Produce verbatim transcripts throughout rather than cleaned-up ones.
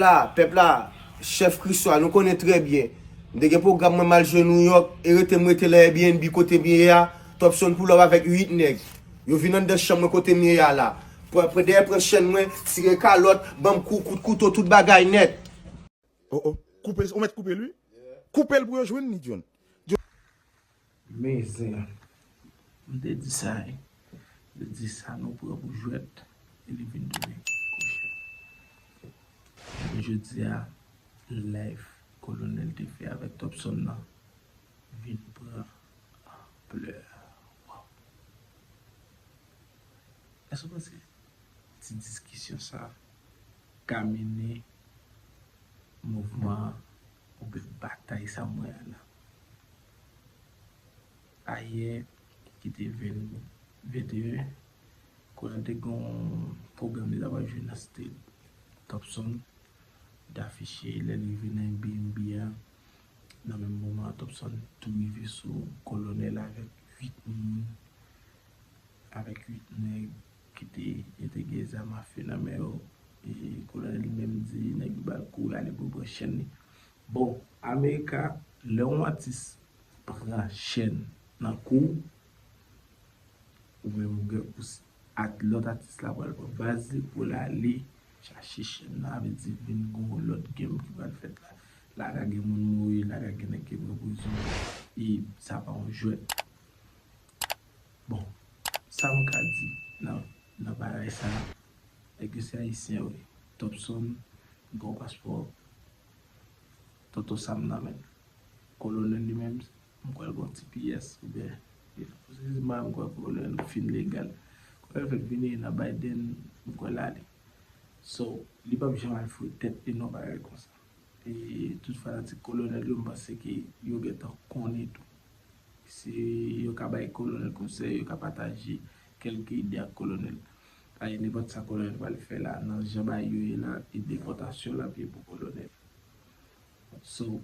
La, pèp la, chèf Kriswa, nou konnen trè byen. M te gen pwogram mwen m al jwe Nouyòk, e rete m rete nan Airbnb kote m ye a, Topson pull up avèk uit nèg. Yo vin anndan chanm mwen kote m ye a la. Pran, pran, dèyè pran chèn mwen, tire kalòt, ban m kou, kout kouto, tout bagay nèt. Oh, oh. Koupe, ou mèt koupe l, wi. Koupe l pou yo jwenn li, John. Men zen. M te di sa, wi. M te di sa nou pran pou jwèt, e li vin tounen kochè. Men jodi a, live Kolonèl te fè avèk Topson nan vin pran anplè. Waw. Èske w panse ti diskisyon sa ka mennen mouvman an oubyen batay sa m wè a la? Ayè ki te ven, venteyen, Kolonèl te gen yon pwogram li ta pral jwe nan State. Topson te afiche lè l rive nan Airbnb a. Nan menm moman an, Topson tou rive sou Kolonèl avèk uit moun, avèk uit nèg ki te, yo te gen zam afe nan men yo. E Kolonèl li menm di nèg yo ba l kou, l ale pou l pran chèn li. Bon, America, lè yon atis pran chèn nan kou, ou menm ou gen, ou s- at lòt atis la pral pran baz li pou l ale chache chèn nan, sa vle di vin gen yon lòt game ki pral fèt la. La ka gen moun mouri, la ka gen nèg ki pran prizon, e sa pa yon jwèt. Bon, sa m ka di nan, nan bagay sa, nèg yo se ayisyen wi. Topson gen yon paspò Tonton Sam nan men l. Kolonèl li menm, m kwè l gon T P S oubyen, posizman m kwè Kolonèl fin legal. Kolonèl fèk vini nan Biden, m kwè l ale. So, li p ap janm al foure tèt li nan bagay konsa. E tout fanatik Kolonèl yo, m panse ke yo gentan konnen tou. Si yo ka bay Kolonèl konsèy, yo ka pataje kèlke ide ak Kolonèl. Paske nenpòt sa Kolonèl pral fè la, nan jan bagay yo ye la, e depòtasyon l ap ye pou Kolonèl. So,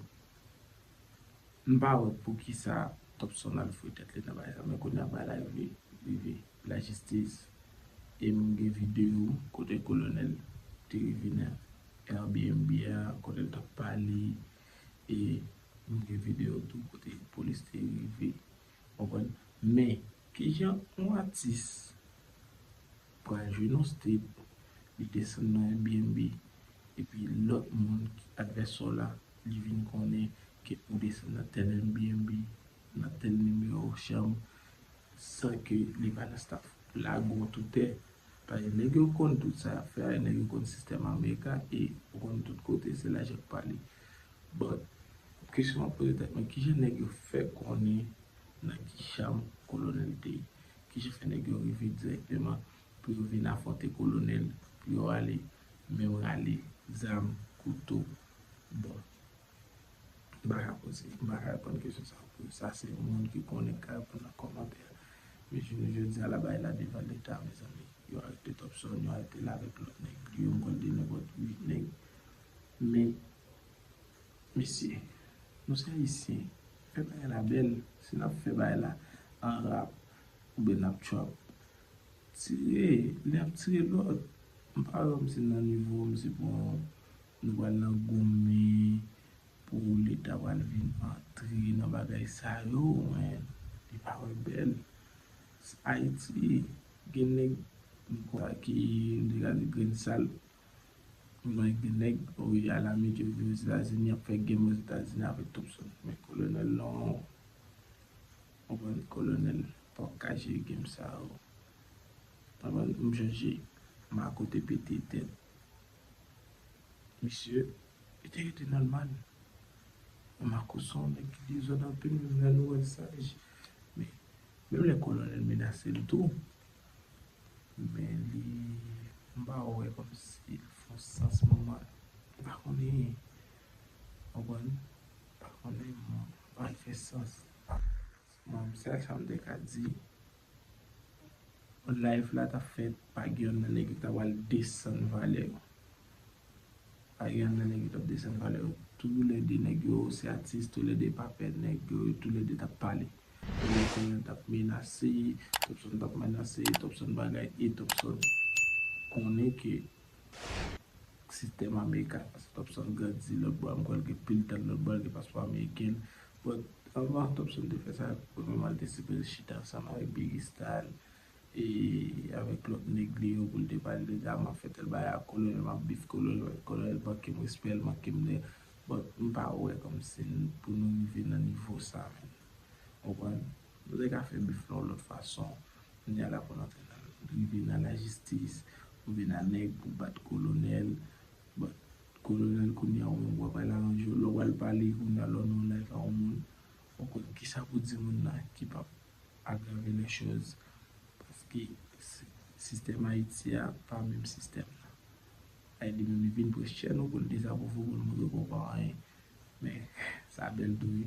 m pa wè poukisa Topson al foure tèt li nan bagay sa, men kounye a bagay la rive, rive lajistis, e m gen videyo kote Kolonèl te rive nan Airbnb a, kote l t ap pale, e m gen videyo tou kote polis te rive, konprann? Men, kijan yon atis pral jwe nan state, li desann nan Airbnb, epi lòt moun ki advèsè w la, li vin konnen ke ou desann nan tèl Airbnb, nan tèl nimewo chanm, san ke li pa nan staff. Lage w atè. Paske nèg yo konn tout sa y ap fè a, nèg yo konn sistèm America, e ou konn tout kote, se lajan k pale. But, kesyon m ap poze tèt mwen, kijan nèg yo fè konnen nan ki chanm Kolonèl te ye? Kijan fè nèg yo rive dirèkteman pou yo vin afwonte Kolonèl, pou yo ale menm rale zam, kouto? Bon, m pa ka poze, m pa ka reponn kesyon sa pou sa se moun ki konnen k ka reponn nan kòmantè. Men jounen jodi a la bagay la devan leta, mezanmi. Yo arete Topson, yo arete l avèk lòt nèg. Yo m kwè l te nenpòt uit nèg. Men, mesye, nou se ayisyen. Fè bagay la bèl. Si n ap fè bagay la an rap oubyen n ap trap, tire, lè ap tire lòt. M pa wè kòmsi nan nivo m se pou nou pral nan goumen pou leta pral vin antre nan bagay sa yo, men li pa wè bèl. Ayiti, gen nèg m kwè ki m te gade grenn sal, m konnen gen nèg, wi, alamèd yo vin Ozetazini, y ap fè game Ozetazini avèk Topson. Men Kolonèl non, konprann, Kolonèl p ap ka jere game sa yo. Konprann, m chonje Marco te pete tèt misye, li te rete nòmal. Marco se yon nèg ki dezòd anpil, menm lè nou wè l saj. Men, menm lè Kolonèl menase l tou, men li, m pa wè kòmsi l fè yon sans moman. M pa konnen, w konprann? M pa konnen, m pa fè sans. Bon, sèl sa m te ka di, live la t ap fèt, pa gen yonn nan nèg yo ki ta pral desann valè yo. Pa gen yonn nan nèg yo t ap desann valè yo. Toulède nèg yo se atis, toulède pa pè nèg yo, toulède t ap pale. Toulède t ap menase, Topson t ap menase, Topson bagay, e Topson konnen ke sistèm ameriken, paske Topson grandi lòt bò, m kwè l gen pil tan lòt bò, l gen paspò ameriken. But anvan Topson te fè sa, premyèman, l te sipoze chita ansanm avèk Biggie Stalin e avèk lòt nèg li yo pou l te pale de, a, m ap fè tèl bagay ak kolonèl, m ap bif kolonèl, kolonèl manke m respè, l manke m lè. But m pa wè kòmsi n, pou nou rive nan nivo sa, menm. Ou konprann? Nou te ka fè bif la yon lòt fason. Kounye a la pou n antre nan, rive nan lajistis, ou vin a nèg pou bat kolonèl. But kolonèl kounye a ou menm w ap al aranje w. Lè w al pale kounye a lè w nan yon live a yon moun, ou konn kisa pou di moun nan ki p ap agrave lè choz. Paske si-, sistèm Ayiti a pa menm sistèm nan. Ay li menm li vin près chè nou pou l dezapwouve w, pou l montre w pa anyen. Men sa bèl tou wi.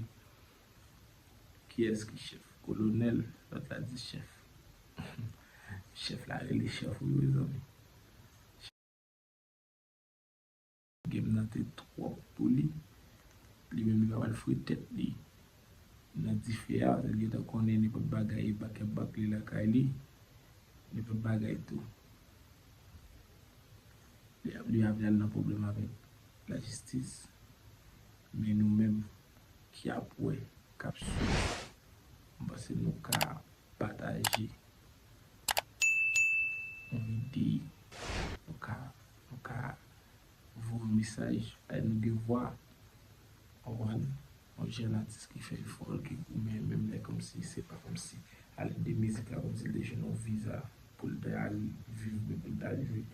Kiyès ki chèf? Kolonèl, lòt la di chèf. Chèf la rele chèf wi mezanmi. Game nan te twòp pou li. Li menm li pa pral fre tèt li nan dife a, li gentan konnen nenpòt bagay e bak y ap bak li lakay li, nenpòt bagay tou. Li ap, li ap al nan pwoblèm avèk lajistis. Men nou menm ki ap wè, k ap swiv, m panse nou ka pataje yon ide, nou ka, nou ka voye yon mesaj, ay nou gen vwa, w konprann? Yon jèn atis ki fè efò l, ki goumen, menm lè kòmsi, se pa kòmsi, a lèd de mizik la, kòmsi l te jwenn yon viza pou l ta al viv, men pou l ta rive,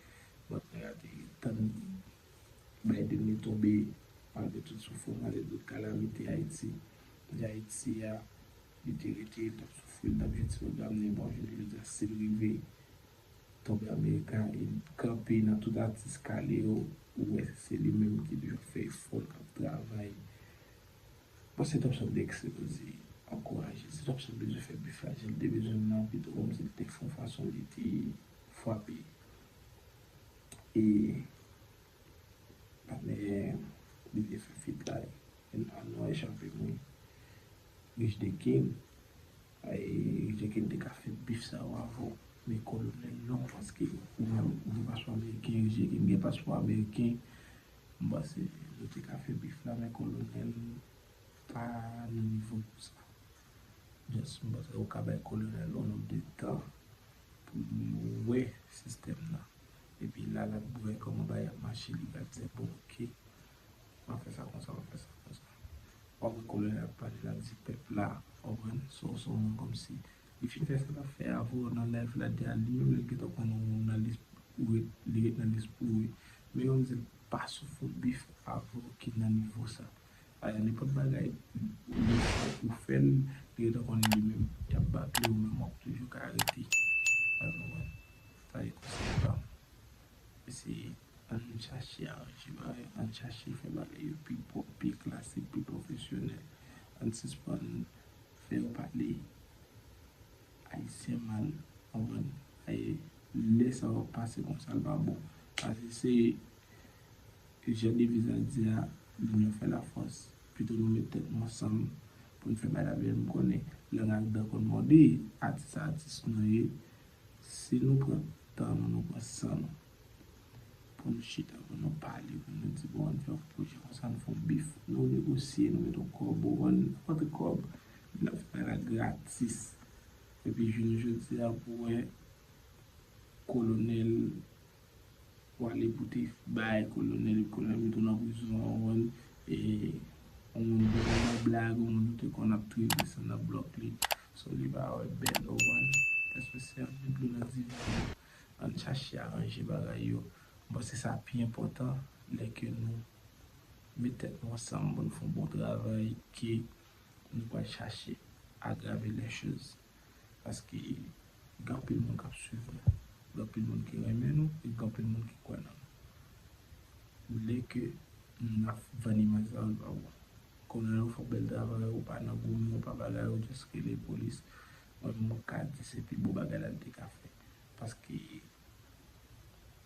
bon, nèg la te tann bay de nez tonbe, malgre tout soufrans, malgre tout kalamite Ayiti, de Ayiti a, li te rete, l t ap soufri, l t ap jwenn ti pwogram, men bon, jounen jodi a, si l rive tonbe Amerika, e l kanpe nan tout atis kale yo, ou wè se li menm ki toujou ap fè efò, l k ap travay. Bon, se Topson te sipoze ankouraje, se Topson bezwen fè bif la, jan l te bezwen l nan, pito kòmsi l te fè yon fason li te frape. E, men, li te fè feat la, e, an nou echape mwen. Rich the King, e, Rich the King te ka fè bif sa yo avè w. Men kolonèl non, paske ou menm, ou gen paspò ameriken, Rich the King gen paspò ameriken. M panse nou te ka fè bif la, men kolonèl pa nan nivo pou sa. Just, m panse ou ka bay kolonèl yon nonb de tan pou li wè sistèm nan. Epi la, l ap wè kòman bagay ap mache, li pral di, bon, oke, m ap fè sa konsa, m ap fè sa konsa. W ap wè kolonèl ap pale, l ap di pèp la, w konprann, so, so, moun kòmsi li fin fè sa l ap fè avè w nan live la, deja li menm li gentan konnen w nan lis, ou ret, li ret nan lis pou ou wi. Men yo di l pa sou fon bif avè w ki nan nivo sa. Alò, nenpòt bagay ou fè l, li gentan konnen li menm, y ap bak li, ou menm w ap toujou ka rete. Sa se konsèy pa m. Eseye, ann chache aranje bagay, ann chache fè bagay yo pi pwòp, pi klasik, pi pwofesyonèl. Ann sispann fè yo pale Ayisyen mal, w konprann? Lè sa w ap pase konsa, l pa bon. Paske se jan deviz la di a, l'union fait la force. Pito nou met tèt nou ansanm pou n fè bagay la byen. M konnen lang ak dan konn mòde, atis a atis nou ye. Si nou pran tan nou, nou pran san nou, pou nou chita, pou nou pale, pou nou di, bon, ann fè yon pwojè konsa, nou fè yon bif, nou negosye, nou mete yon kòb, ou konprann, nenpòt kòb, n ap fè bagay la gratis. Epi jounen jodi a, pou wè kolonèl, w ale pou te bay kolonèl, epi kolonèl mete w nan prizon, ou konprann, e yon moun te konn nan blag, yon moun te konn ap trete san nan blòk li, so li pa wè bèl, ou konprann. Èske se yon dlo nan diven? Ann chache aranje bagay yo. M panse sa pi enpòtan lè ke nou met tèt nou ansanm pou nou fè yon bon travay ke nou pral chache agrave lè choz. Paske gen anpil moun k ap swiv nou, gen anpil moun ki renmen nou, e gen anpil moun ki kwè nan nou. Lè ke n ap vann imaj sa yo, l pa bon. Konnen ou fè yon bèl travay, ou pa nan goumen, ou pa bagay, ou just rele polis. Mwen menm, mwen ka di se pi bon bagay la l te ka fè. Paske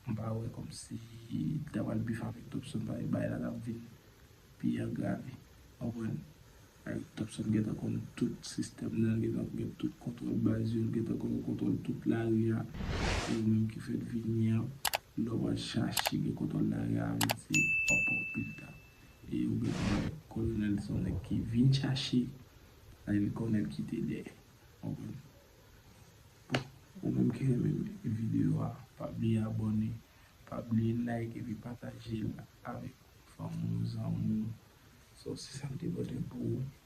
m pa wè kòmsi l ta pral bif avèk Topson, paske bagay la t ap vin pi agrave. Ou konprann? Topson gentan konn tout sistèm nan, gentan gen tout kontwòl baz yo, l gentan konn kontwòl tout lari a. Se yo menm ki fè l vini an. Lè w pral chache gen kontwòl larè a, vle di w ap pran pil tan. E ou bezwen wè kolonèl se yon nèg ki vin chache, sa vle di kolonèl ki te dèyè. Konprann? Bon, ou menm ki renmen videyo a, pa bliye abòne, pa bliye like epi pataje l avèk fanmi w, zanmi w. So, se sa m te pote pou ou.